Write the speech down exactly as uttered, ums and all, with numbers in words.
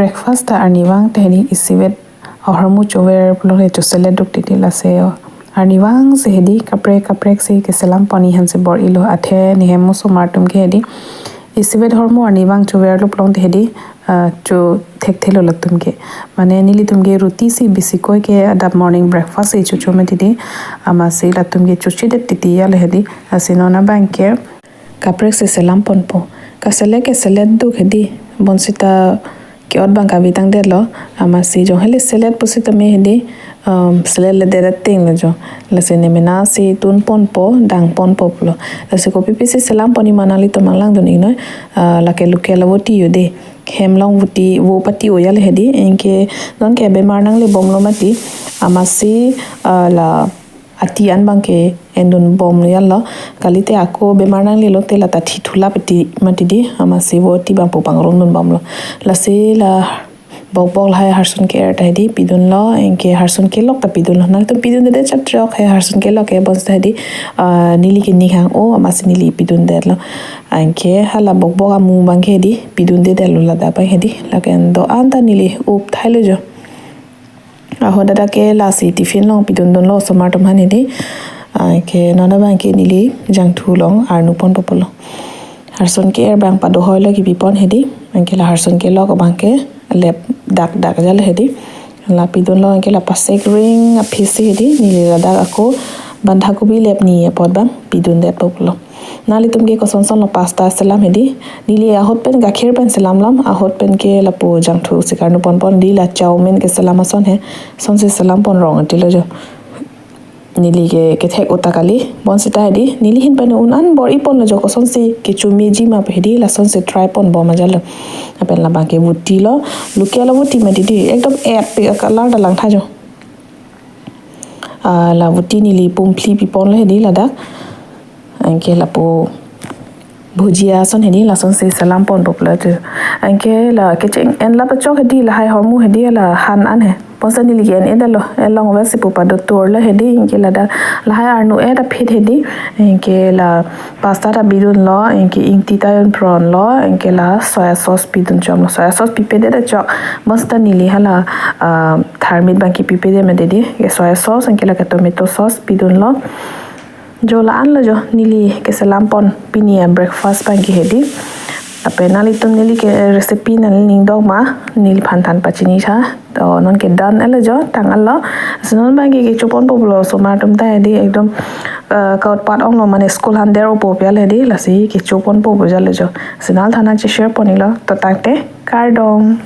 Breakfast ta arnivang ta hedi isivet ahormu chover pulote choselet duk titi lasi arnivang si hedi kaprek kaprek si keselam pon, ne hansi bor-ilo, athe ne hem osomar atum ke hedi isivet ahormu arnivang choverlo pulote hedi, ah, cho thekthelo latum ke. Mane nelitum ke ruti si bisikoi ke adap morning breakfast si chocho mati di, amatsi latum ke chochedet titi ya le hedi. Lasi non abang ke kaprek si selam ponpo. Kaselet ke selet duk hedi. Bonsita ke-ot abang kavitang detlo. Amatsi jong hele selet pusitame hedi, um, selet le det ating lo jo. Lasi ne mena si tun ponpo, dang ponpo pulo. Lasi kopi pisi selam pon, ne ma nanglitum nanglangdun iknoi. Ah, lake local voti yo de. Hem along voti, vo pati-o ya le hedi. Anke non ke bemar nanglebomlo mati. Amatsi, ah, la ati an abang ke endunbomlo ya lo. Kalite ako bemar nanglelo te la ta thithulap ati mati di. Amatsi voti abang pu pangrumdunbomlo. Lasi la bokbok lahai harsun ke-er ta hedi pidunlo, anke harsun kelok ta pidunlo. Nangtum pidundedet chatrok he harsun kelok ke, bonsita hedi, ah, neli ke ning hang-o, amatsi neli pidundetlo. Anke hala bokbok amu abang ke hedi pidundedetlo ladak abang hedi. Lake do-an ta neli up thailo jo. Ahut dak ke lasi tiffin along pidundunlo osomar atum aphan hedi. Anke non abang ke neli jangthu along arnu ponpo pulo. Harsun ke-er abang padohoilo kipi pon hedi. Anke la harsun kelok abang ke lep dak dak ja le hedi. La pidunlo anke la pasek ring aphi si hedi neli ladak ako bandhakobi lep ni apot abang pidundetpo pulo. Nanglitum ke kosonson lo pasta selam hedi. Neli ahut pen gakhir pen selamlam, ahut pen ke lapu jangthu si karnu ponpon di, la chowmein keselam ason he. Sonsi selam pon rong atilo jo. Neli ke kethek uta kali, bonsita hedi neli ahin pen un-an bor-i ponlo jo, kosonsi kecho meji ma pu hedi, lasonsi try ponbom ajalo. Lapen labang ke votilo, local voti mati di, ekdom et pe a-color ta langtha jo. Ah, la voti neli pumphli piponlo hedi ladak. Anke lapu bhujia ason hedi lasonsi selam ponpo pulo tu. Anke la kecheng en lap achok hedi, lahai ahormu hedi la han an he. Bonta neli ke en-edetlo, elong vesi pu padoturlo hedi, anke ladak lahai arnu et aphi hedi, anke la pasta ta pidunlo, anke ingti ta un pronlo, anke la soya sauce pidun chomlo, soya sauce pipedet achok, bonsita neli hala, ah, tharmit abang ke pipedet mati di, ke soya sauce, anke lake tomato sauce pidunlo. Jo la-anlo jo, neli keselam pon pini a-breakfast abang ke hedi. Lapen nanglitum neli ke recipe nangning dok ma, neliphan than pachini tha. To non ke done etlo jo, tang-etlo. Lasi non abang ke kecho ponpo pulo osomar atum ta hedi, ekdom, eh, ka-utpat onglo, mane school han der-opo pu ya le hedi, lasi kecho ponpo pu jalo jo. Lasi nangliphan nangche-share pon iklo, to tangte, kardom.